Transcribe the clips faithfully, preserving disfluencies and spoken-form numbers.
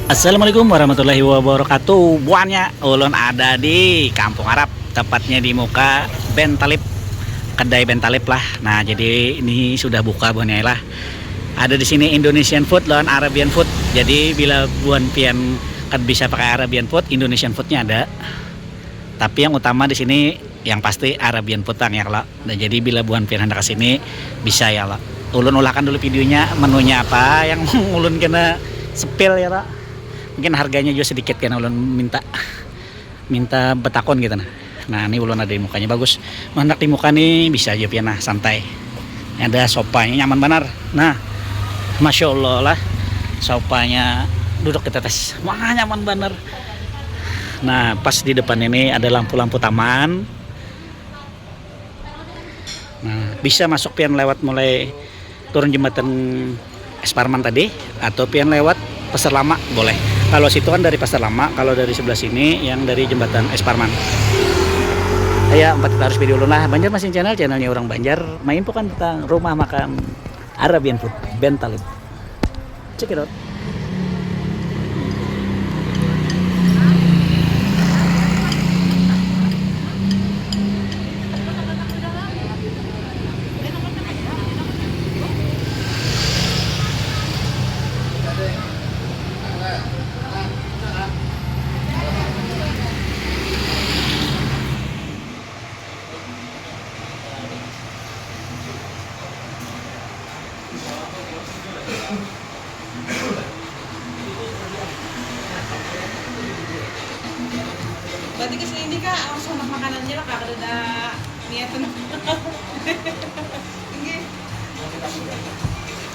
Assalamualaikum warahmatullahi wabarakatuh. Buannya ulun ada di Kampung Arab, tepatnya di muka Bentalib, kedai Bentalib lah. Nah, jadi ini sudah buka buannya lah. Ada di sini Indonesian food lawan Arabian food. Jadi bila buan pian kada bisa pakai Arabian food, Indonesian foodnya ada. Tapi yang utama di sini yang pasti Arabian food ya kalau. Nah, jadi bila buan pian hendak ke sini, bisa ya lo. Ulun ulahkan dulu videonya, menunya apa yang ulun kena spill ya lo. Mungkin harganya juga sedikit karena ulun minta minta betakon gitu nah. Nah, ini ulun ada di mukanya bagus. Hendak di muka nih bisa aja pian nah, santai. Ini ada sopanya nyaman banar. Nah, masya Allah lah, sopanya duduk di tetes. Wah, nyaman banar. Nah, pas di depan ini ada lampu-lampu taman. Nah, bisa masuk pian lewat mulai turun jembatan Es Parman tadi, atau pian lewat Pasar Lama boleh. Kalau situ kan dari Pasar Lama, kalau dari sebelah sini yang dari jembatan Es Parman. Ya, empat kita harus video ulun lah. Banjarmasin Channel, channelnya orang Banjar, menginfokan tentang rumah makan Arabian food, Bentalib. Check it out. Berarti kesini ini kak langsung anak makanan aja lah kak, kada ada niatan. Ini.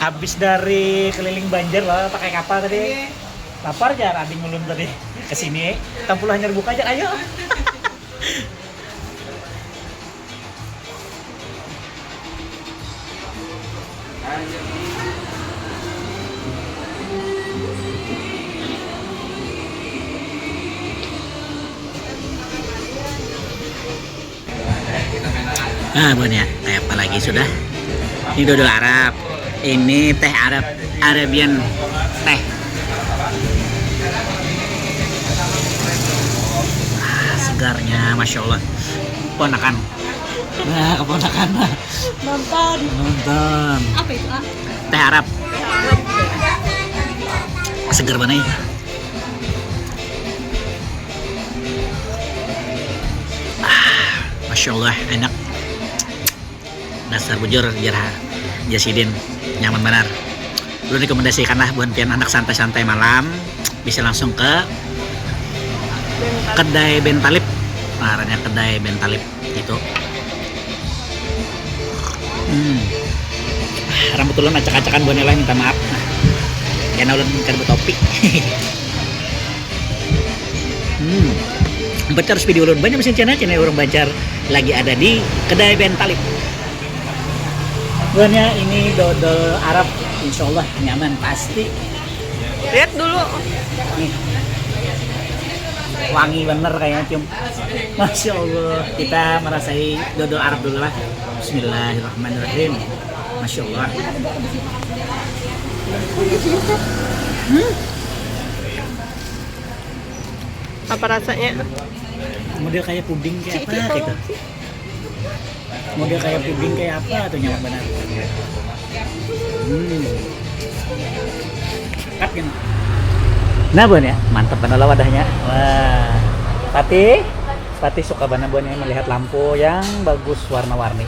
Habis dari keliling Banjar lah pakai kapal tadi. Ini. Lapar aja ading ulun tadi kesini. Tampul hanyar buka aja ayo. Ah, buahnya kayak apa lagi sudah? Ini dodol Arab. Ini teh Arab, Arabian teh. Ah, segarnya, masya Allah. Ponakan. Nah, keponakan. Nonton. Nonton. Apa itu, ah? Teh Arab. Seger banget ya. Ah, masya Allah, enak. Dasar bujur, jar ha-, jar sidin, nyaman banar. Ulun rekomendasikan lah buat pian anak santai-santai malam, bisa langsung ke kedai Bentalib. Nah, ngarannya kedai Bentalib gitu. Hmm. Rambut ulun acak-acakan buat lah, minta maaf. Nah, karena ulun kada betopi. Hmm. Empat harus video ulun banyak mesin channel, channel orang Banjar lagi ada di kedai Bentalib. Buahnya ini dodol Arab, insya Allah nyaman pasti. Lihat dulu. Nih. Wangi bener kayaknya cium. Masya Allah, kita merasai dodol Arab dulu lah. Bismillahirrahmanirrahim. Masya Allah. Hmm. Apa rasanya? Model kayak puding kayak apa gitu. Model kayak puding kayak apa tuh, nyaman banget. Hmm. Kat gini. Nah, buan ya, mantep banget lah wadahnya. Wah. Patih, Patih suka banget buannya melihat lampu yang bagus warna-warni.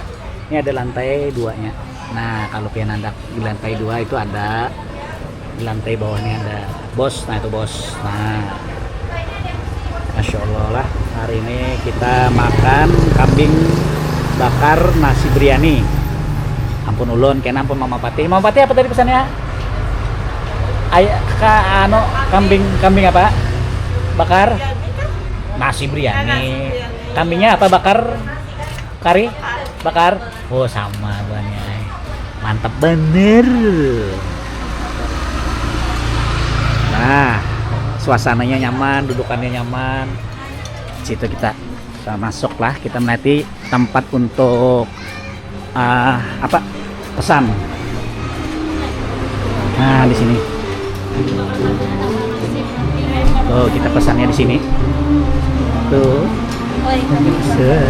Ini ada lantai duanya. Nah, kalau pian handak di lantai dua itu ada, di lantai bawahnya ada bos. Nah, itu bos. Nah, masya Allah lah, hari ini kita makan kambing bakar nasi biryani. Ampun ulun, kena ampun Mama Patih. Mama Patih, apa tadi pesannya? Ay, ka, anu, kambing, kambing apa? Bakar? Nasi biryani. Kambingnya apa bakar? Kari? Bakar? Oh, sama buahnya. Mantap bener. Nah, suasananya nyaman, dudukannya nyaman. Situ kita, kita masuk lah, kita menikmati tempat untuk, ah, apa, pesan. Nah, di sini. Tuh, kita pesannya di sini. Tuh. Oi. Pesan.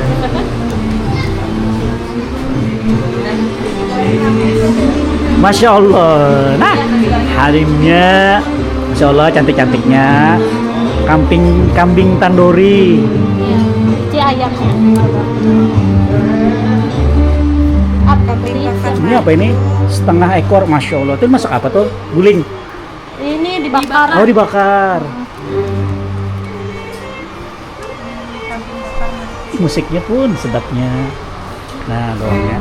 Masya Allah. Nah, harimnya. Masya Allah, cantik-cantiknya. Kambing, kambing tandoori. Iya. Ci ayamnya. Apa ini? Ini apa ini? Setengah ekor, Masya Allah. Itu masak apa tuh? Guling. Ini dibakar. Oh, dibakar. Ih, musiknya pun sedapnya. Nah, bawangnya.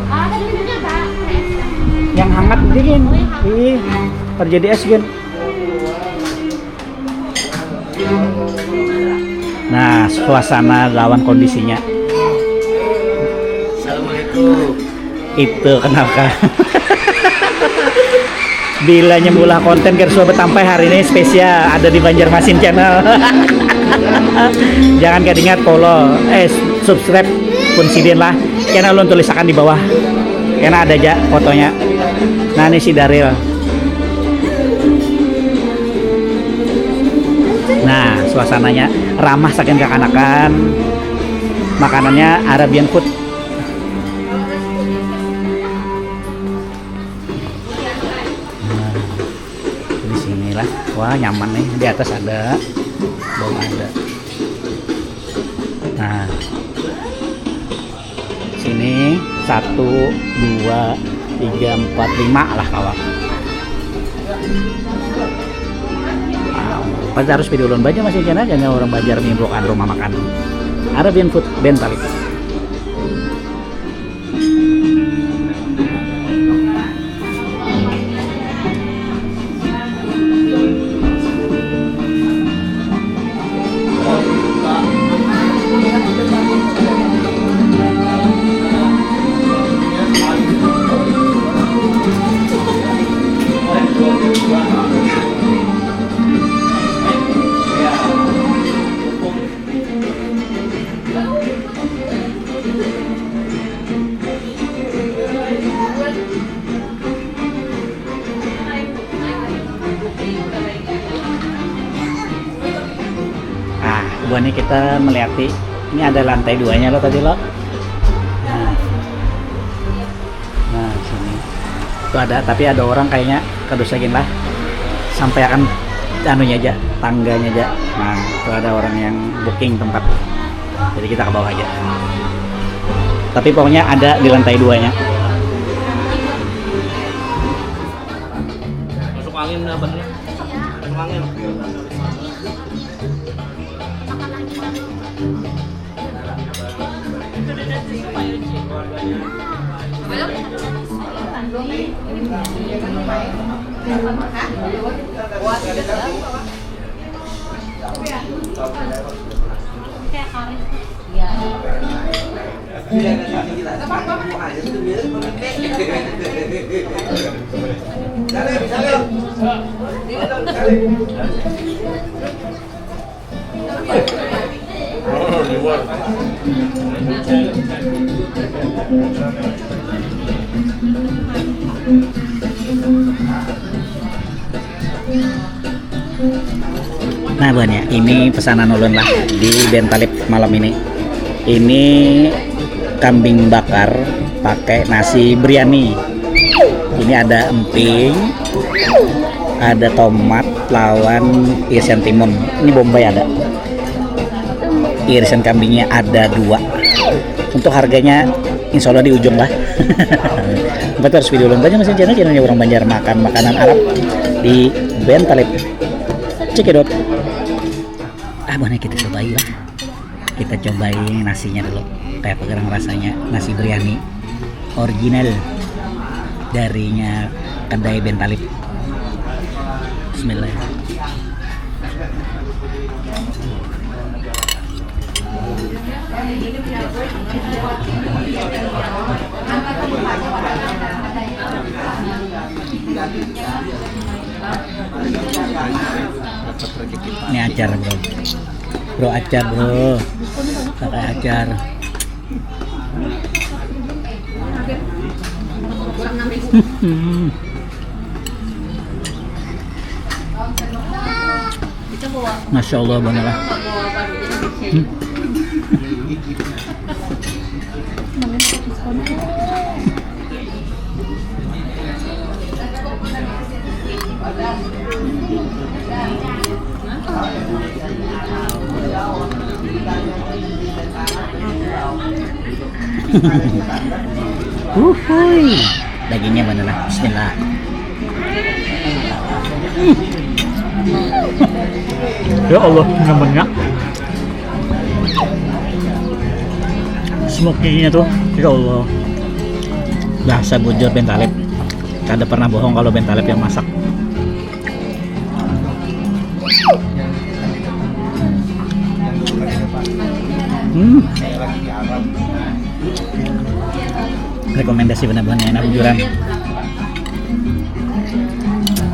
Yang hangat ini kan. Ih, terjadi es kan. Nah, suasana lawan kondisinya. Assalamualaikum. Itu kenapa? Bilanya maulah konten Kersua Betampai hari ini spesial ada di Banjarmasin Channel. Jangan kada ingat follow, eh, subscribe pun sidin lah. Channel ulun tulisakan di bawah. Kena ada aja fotonya. Nah, ini si Daril. Nah, suasananya ramah saking kakanakan. Makanannya Arabian food. Nah, di sinilah. Wah, nyaman nih. Di atas ada, bawah ada. Nah, sini satu, dua, tiga, empat, lima lah kawan. Nah, pasti harus video ulun baca masih channel, hanya orang Banjar mimbukan rumah makan. Arabian food Bentalip. Nah, buahnya kita melihat ini ada lantai duanya lo tadi lo. Nah, nah sini. Itu ada, tapi ada orang kayaknya kada usah gin lah. Sampai akan anunya aja, tangganya aja. Nah, itu ada orang yang booking tempat. Jadi kita ke bawah aja. Tapi pokoknya ada di lantai duanya. Masuk angin dah bener. Masuk angin. Nah, buhannya, ini pesanan ulun lah di Bentalip malam ini. Ini kambing bakar pakai nasi biryani. Ini ada emping, ada tomat, lawan irisan timun. Ini Bombay ada. Irisan kambingnya ada dua. Untuk harganya, insya Allah di ujung lah. Empat ratus video ulun banyak masih channel, channelnya orang Banjar makan makanan Arab di Bentalip. Cekidot. Ah, mana kita cobai lah. Kita cobai nasinya dulu. Kayak apa gerang rasanya nasi biryani original darinya kedai Bentalip. Bismillah. Ini acar, bro. Bro, acar, bro. Pakai acar. Hmm. Masya Allah, bener lah. Hmm. Uhuy. Dagingnya mana lah? Bismillah. Ya Allah, nyamannya. Smokinya tuh, ya Allah. Bahasa bujur Bentaleb. Kada pernah bohong kalau Bentaleb yang masak. Hmm. Rekomendasi benar-benar enak bujuran.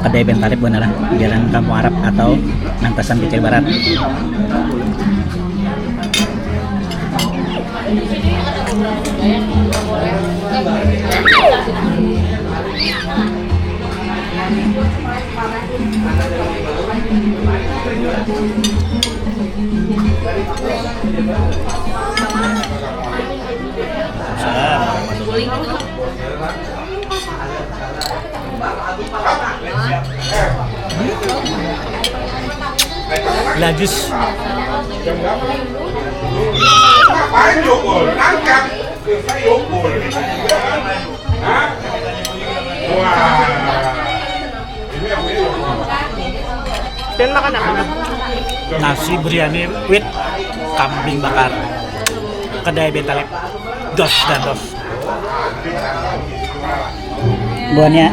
Kedai Bentaleb benar lah, Jalan Kampung Arab atau Nantasan Kecil Barat. Lajus. Ngapain jokol? Angkat. Saya jokol. Hah? Wah. Ini aku jokol. Dan makan apa? Nasi biryani with kambing bakar. Kedai Bentaleb. Dos dan dos. Buhannya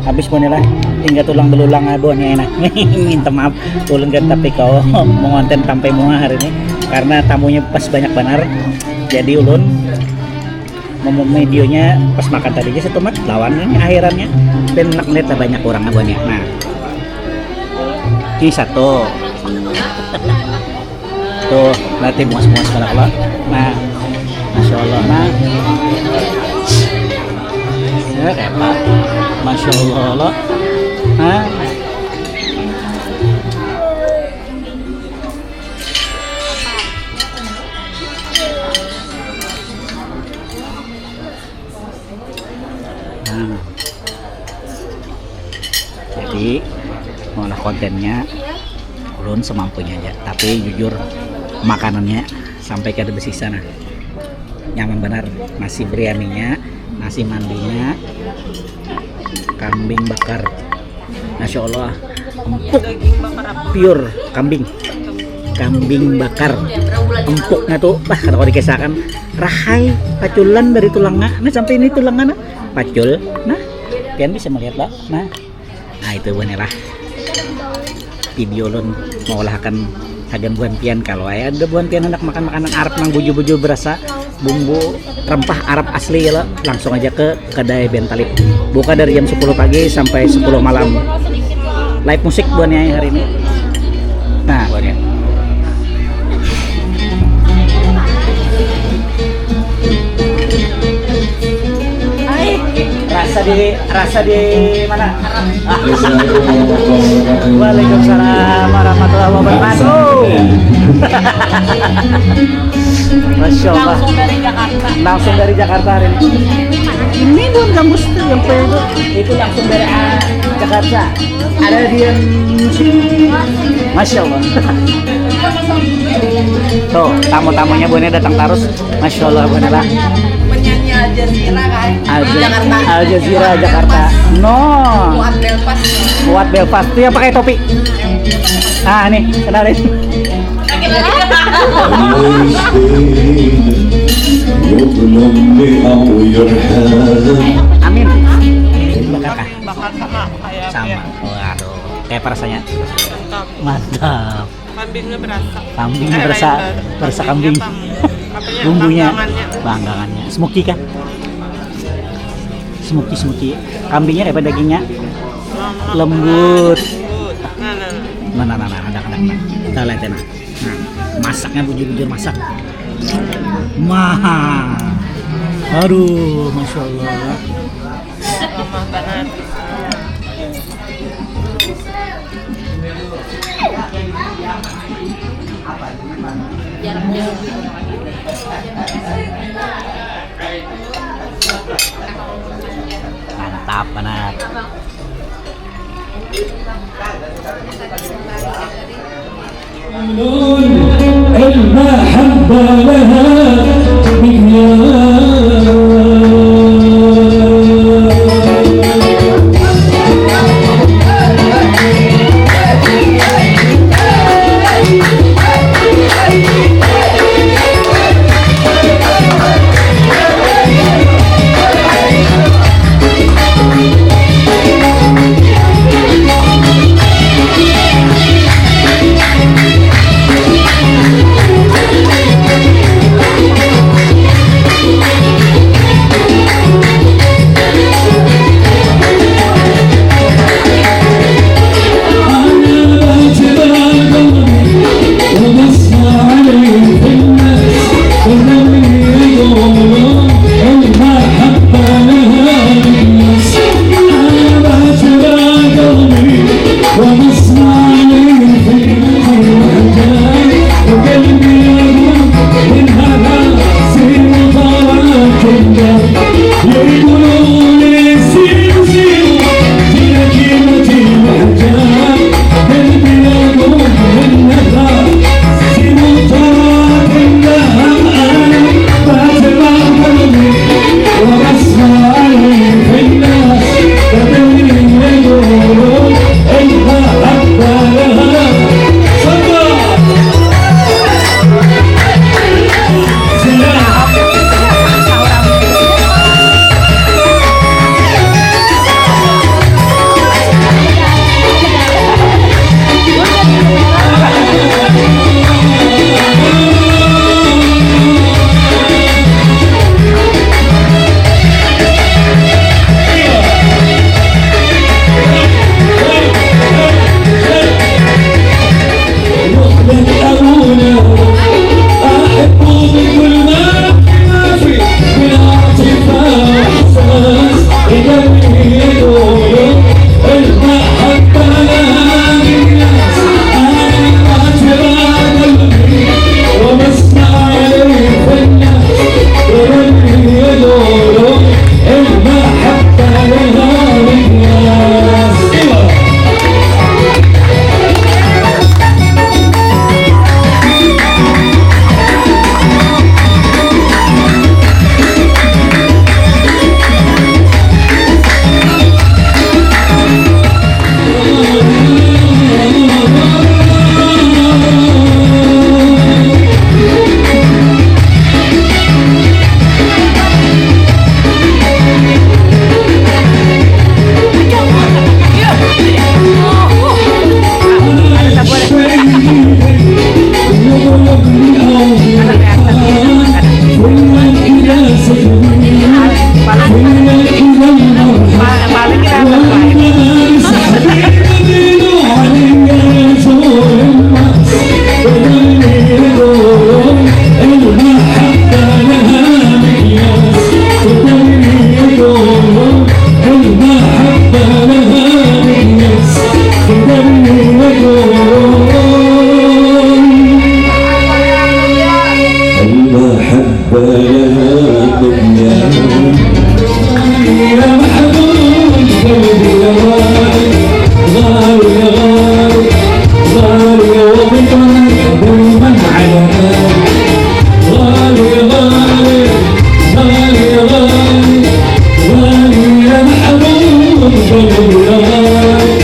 habis buhannya lah. Tinggal tulang belulang ah buhannya enak. Minta maaf, ulun kan tapi kau mengonten sampai muha hari ini karena tamunya pas banyak benar. Jadi ulun mau videonya pas makan tadi aja satu mat lawan ini akhirannya dan nak melihat banyak orang ah buhannya. Nah, ini satu. Tuh, latih muas-muas kalau kalau. Nah, masya Allah, nah. Ya, kayak apa? Masya Allah, lo. Nah. Nah. Jadi, mengolah kontennya ulun semampunya aja. Tapi jujur, makanannya sampai kada bersisa nah. Nyaman benar. Nasi biryaninya, nasi mandinya, kambing bakar. Masya Allah, empuk, pure kambing. Kambing bakar. Empuknya tuh, wah, kada kau dikisahkan. Rahai, paculan dari tulangnya. Nah, sampai ini tulangnya, nah. Pacul. Nah, pian bisa melihat lah. Nah. Nah, itu bener lah. Video ulun mengolahkan hagan buhan pian. Kalau ada buhan pian hendak makan makanan Arab nang bujur-bujur berasa bumbu rempah Arab asli ya lo, langsung aja ke kedai Bentalib. Buka dari jam sepuluh pagi sampai sepuluh malam. Live musik buhannya hari ini. Nah, buhannya. Hai, rasa di rasa di mana? Waalaikumsalam warahmatullahi wabarakatuh. Masya Allah. Langsung dari Jakarta. Langsung dari Jakarta hari ini. Ini bukan kampus tuh yang itu. Itu langsung dari ah, Jakarta. Ada di musik. Masya Allah. Tuh, tamu-tamunya buhannya datang terus. Masya Allah, buhannya lah. Penyanyi Al Jazeera kan? Al Jazeera, Jakarta. Al Jazeera, Jakarta. No. Fuad Belfast. Fuad Belfast. Itu yang pakai topi. Ah, nih, kenalin. Amin. Bakar kah? Bakar sama kayak sama. Waduh, kayak apa rasanya? Mantap. Mantap. Kambingnya berasa. Kambingnya eh, berasa, berasa kambing. Bumbunya, bumbunya, banggangannya. Banggangannya. Smoky kah? Smoky, smoky. Kambingnya kayak apa dagingnya? Lembut. Lembut. Nah, nah, nah. Nah, nah, nah, nah, nah, nah, nah. Kita lihat ya, nah. Nah, masaknya bujur-bujur masak. Maha. Aduh, masya Allah. Lemah banget. Mantap banar. المحبة لها مكيال. المحبة لها مكيال. يا محبوب قلبي يا غالي، غالي يا غالي، غالي يا وطني دايما على بالي. غالي يا غالي، غالي يا غالي، غالي يا محبوب قلبي يا غالي.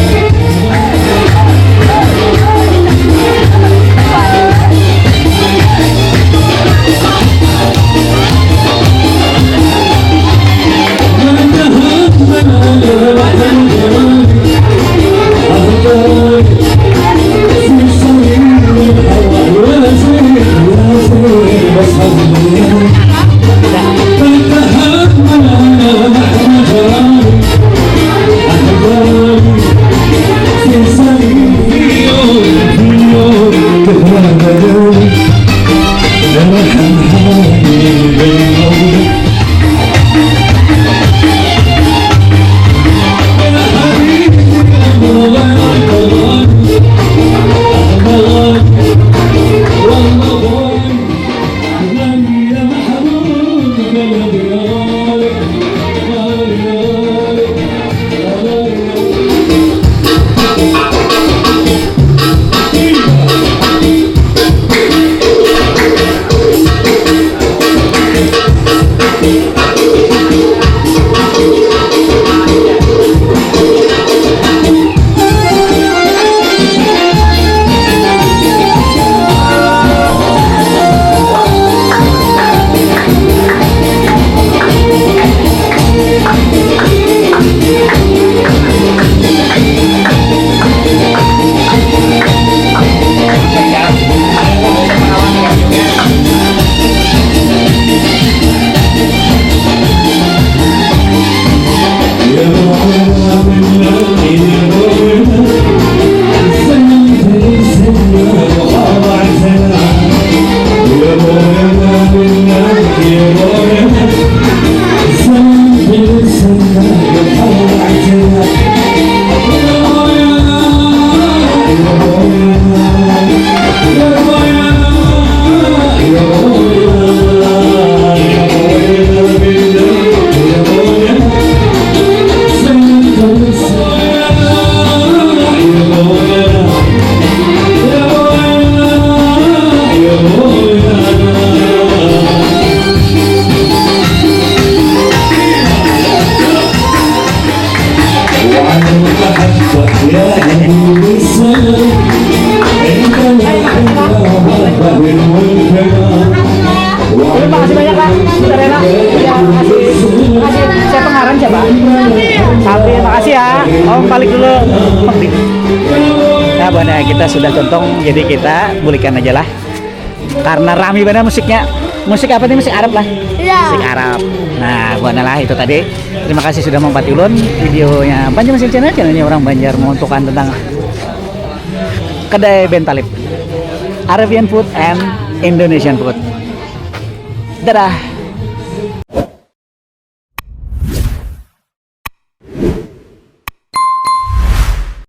Balik dulu. Nah, buhannya kita sudah tuntung, jadi kita bulikan aja lah. Karena rami banget musiknya. Musik apa nih? Musik Arab lah. Iya. Musik Arab. Nah, buhannya lah itu tadi. Terima kasih sudah mampati ulun videonya Banjar Mesin Channel, channelnya orang Banjar menguntukkan tentang kedai Bentalib, Arabian food and Indonesian food. Dadah.